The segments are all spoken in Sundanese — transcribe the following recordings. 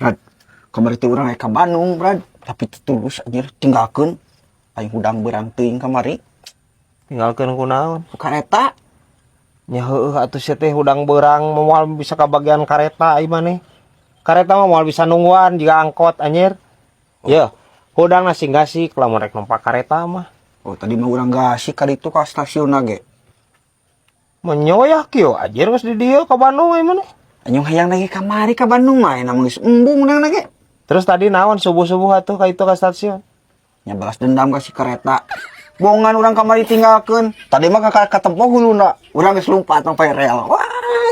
Brad, kamari teh urang ka Bandung, Brad. Tapi teu tulus anjir tinggalkeun. Aing hudang beurang teuing kamari. Tinggalkeun ku naon? Ku kareta. Nya heueuh atuh sia teh hudang beurang moal bisa kabagian kareta ai maneh. Kareta mah moal bisa nungguan jiga angkot anjir. Yeuh, hudangna sing gasik lamun rek numpak kareta mah. Oh, tadi mah urang gasik ka ditu ka stasiunna ge. Menyoyah kieu anjir geus di dieu ka Bandung ai maneh. Anyong hayang lagi kamari ka Bandung mah ayeuna mah geus embung urang ge. Terus tadi naon subuh-subuh atuh ka itu ka stasiun? Nya balas dendam ka si kereta. Bongan urang kamari tinggalkeun. Tadi mah ka katempo huluna. Urang geus lumpat sampai rel. Wah,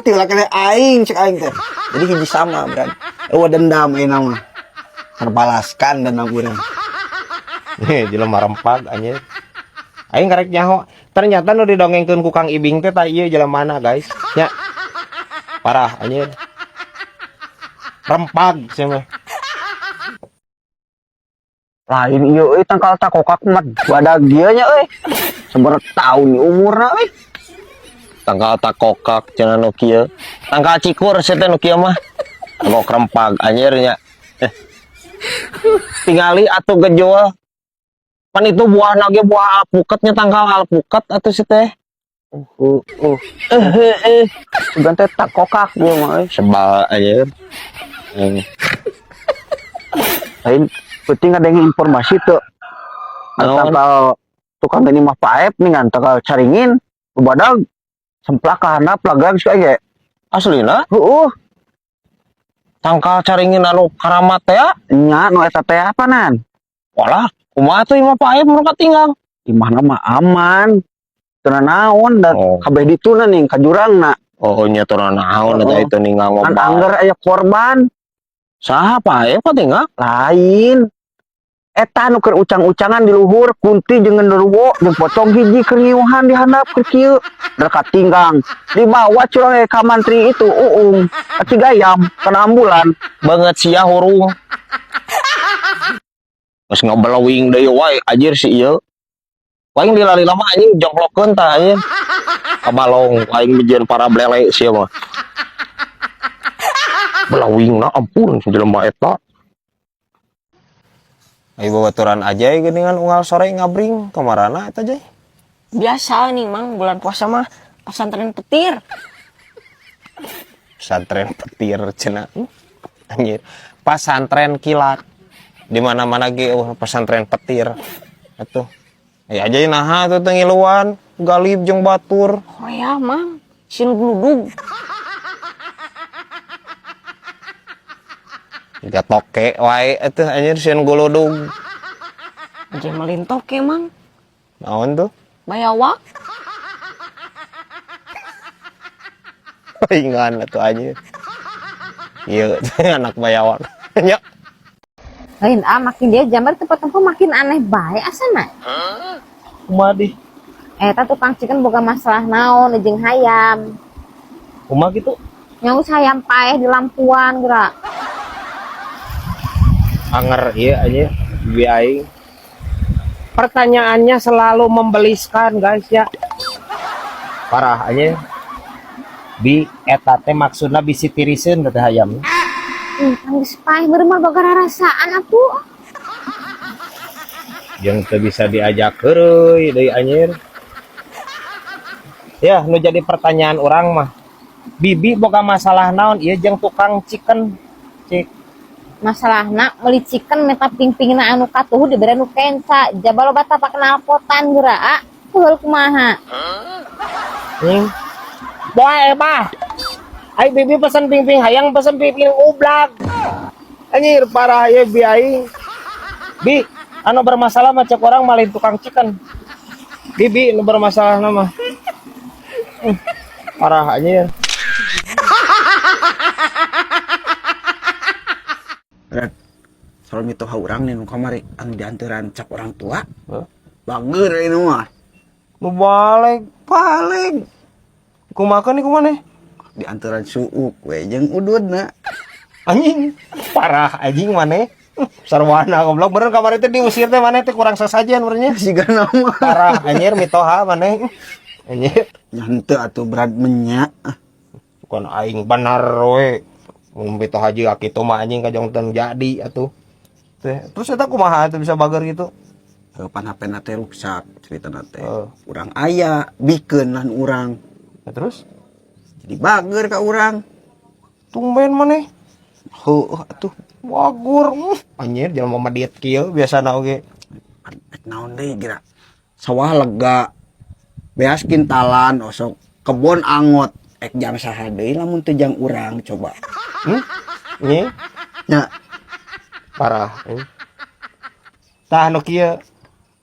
tinggal kene aing cek aing teh. Jadi hiji sama, Brad. Eueuh dendam ayeuna mah. Terbalaskan dendam urang. Heh, jelema rempag anjir. Aing karek nyaho. Ternyata nu didongengkeun ku Kang Ibing teh tah ieu jelemana, guys. Nya. Parah anjir. Rempag sia mah. Lain ieu euy tangkal takokak mah badag dieu nya euy. Sabaraha taun umurna euy. Tangkal takokak cenah nu kieu. Tangkal cikur sia teh nu kieu mah. Kok rempag anjir nya. Tingali atuh gejol. Pan itu buah nage buah alpukatnya tangkal alpukat atuh si teh. Sugan teh takokak ieu mah euy. Sebal anjir. Lain penting ada yang informasi tuh. Naon? Tangkal tukang gini mah paep nih kan tangkal caringin badag semplak ka handap lagang sih ge. Aslina Heueuh, tangkal caringin anu karamat teh ya. Nya nu eta teh apa nan? Walah, kumaha tuh imah paep mun katinggal. Imahna mah aman. Teu naon da Oh. kabeh dituna nih ka jurangna. Oh, nya teu naon eta Oh. itu ninggal Kan ngobal. angger aya korban Saha paep katinggal? Lain. Eta nu keur ucang-ucangan di luhur kunti jeung genderuwo jeung pocong hiji keur ngiuhan di handap keur kieu. Da katinggang dibawa curang ka mantri itu uung ka Cigayam kana ambulan. Banget sia hurung. Geus ngebelewing deui wae anjir si ieu. Paling lila-lila mah anjing jongklokeun tah anjir. Kabalong aing mijeun para blele sia mah. Belawingna ampun jelema eta. Ayo babaturan aja ya geuningan unggal sore ngabring kamarana eta jay. Biasa nih mang, bulan puasa mah pesantren petir. Pesantren petir cenah. Anjir. Pasantren kilat. Di mana-mana ge pesantren petir. Atuh. Aya aja naha tuh teu ngiluan, galib jeung batur. Oh ya mang, sin gludug. Jiga toke wae atuh anjir sieun guludug. Aja melin toke mang. Naon tuh? Bayawak. Palingan atuh anjir. Ieu anak bayawak. Nya. Lain ah makin dia jambar tempat tempuh makin aneh bae asana. Kumaha di? Eta tukang chicken boga masalah naon jeung hayam. Kumaha kitu? Nyaus hayam paeh di lampuan geura. Anger ieu anjir bibi aing. Pertanyaannya selalu membeliskan guys ya. Parah anjir. Bi eta teh maksudna bisi tiriseun teh hayam. Kan geus paeh meureun mah boga rarasaan atuh. Jeung teu bisa diajak heureuy deui anjir. Ya, nu jadi pertanyaan urang mah. Bibi boga masalah naon ieu jeung tukang chicken? Cik. Masalahna meuli chicken meta ping-pingna anu katuhu dibere nu kenca, jaba loba tapak knalpotan geura ah. Heul kumaha? Boe bah. Ai bibi pesen ping-ping hayang pesen ping-ping ublag. Anjir parah ye bi aing. Bi, anu bermasalah mah cek orang malin tukang chicken. Bibi nu bermasalah mah. Parah anjir. Brad, soal mitoha urang nih nu kamari anu diantaran cap orang tua. Hah? Bager ini mah. Nu balik. Balik. Kumaha nih kumaha nih? Diantaran suuk we jeung ududna. Anjing, parah anjing maneh. Sarwana goblok bener kamari teh diusir teh maneh teh kurang sasajen benernya. Siga nama. Parah anjir mitoha maneh. Anjir. Nya henteu atuh Brad menya. Bukan aing benar we. Mun mitoha haji kitu mah anjing kajongton jadi atuh. Teh, terus eta kumaha atuh bisa bager gitu? Heuh, pan HP na teh rusak ceritana teh. Heeh. Urang aya bikeun lah nu urang. Nah, terus Jadi bager ka urang. Tumben maneh. Heuh atuh. Wagur. Anjir jelema medit kieu biasana oge. Pan naon deui geura. Sawah lega. Beas kintalan osok kebon angot ek jang saha deui lamun teu jang urang coba. Nya Nya. Parah. Tah nu kieu.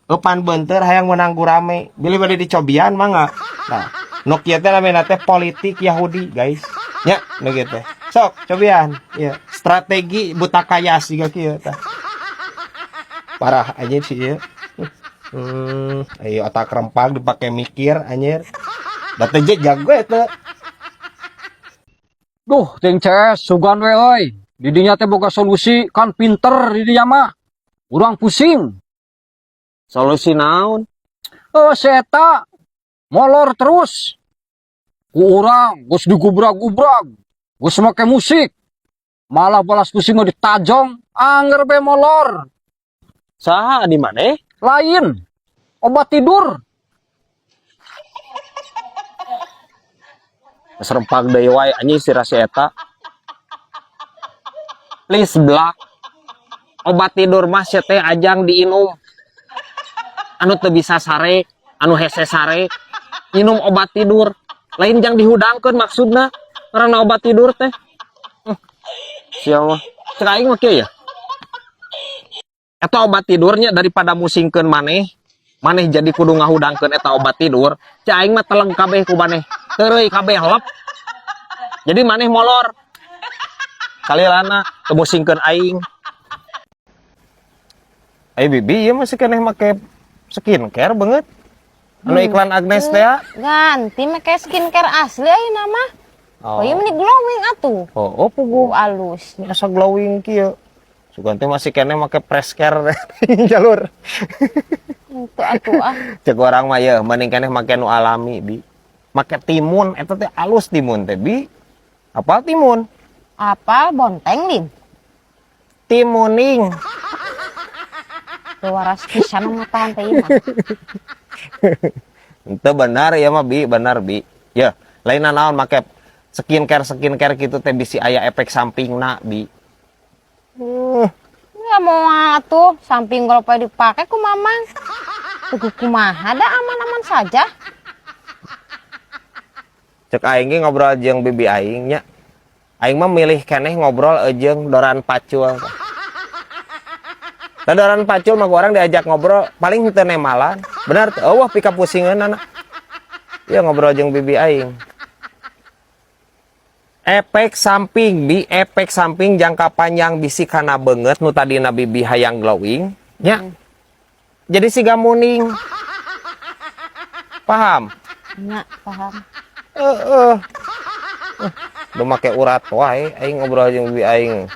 Eupan beunteur hayang menang gurame. Bilih bade dicobian mangga. Nah, nu kieu teh namina teh politik Yahudi, guys. Nya, nu kieu teh. Sok, cobian. Ya, strategi buta kayas juga kieu tah. Parah anjir sih ieu. Ayo otak rempag dipake mikir anjir. Da teh jago eta. Duh, ting CS, sugan we euy. Didinya teh boga solusi, kan pinter didinya mah. Urang pusing. Solusi naon? Eh, si eta molor terus. Ku urang geus digubrak-gubrag, geus make musik. Malah balas pusing mah ditajong, angger be molor. Saha di maneh? Lain, obat tidur. Serempak deui wae anjing si rasi eta. Please blak. Obat tidur mah sia teh ajang diinum. Anu teu bisa sare, anu hese sare, minum obat tidur. Lain jang dihudangkeun maksudna karena obat tidur teh. Sia mah. Cek aing mah kieu ya. Eta obat tidurnya daripada musingkeun maneh, maneh jadi kudu ngahudangkeun eta obat tidur. Cek aing mah teleng kabeh ku maneh. Teureui kabeh lep. Jadi maneh molor. Salilana teu musingkeun aing. Ayo bibi, ieu masih keneh make skincare banget. Anu iklan Agnes teh ya. Ganti make skincare asli ayeuna mah. Oh, ieu meni glowing atuh. Oh, puguh. Oh, alus. Ini asa glowing kieu. Sugan teh masih keneh make fresh care jalur. Itu atuh ah. Cek orang mah ya, mending keneh make nu alami, Bi. Make timun, eta teh alus timun teh, Bi. Apa timun? Apa bonteng lin? Timuning. Teu waras pisan matahan teh ieu mah. Ente benar ya mah Bi, benar Bi. Ya, lain naon make skincare skincare gitu teh bisi aya efek sampingna Bi. Ya mau atuh samping kalau pada dipake ku mamang. Tuh kumaha da aman-aman saja. Cek aing ge ngobrol jeung bibi aing nya. Aing mah milih keneh ngobrol jeung Doran Pacul. Nah, Doran Pacul mah orang diajak ngobrol paling henteu nemalan. Benar teu? Eueuh pika pusingeun anak. Ya ngobrol jeung bibi aing. Efek samping bi, efek samping jangka panjang bisi kana beungeut nu tadina bibi hayang glowing nya. Jadi siga muning. Paham? Nya, paham. Heeh. Udah make urat wae aing ngobrol jeung bibi aing.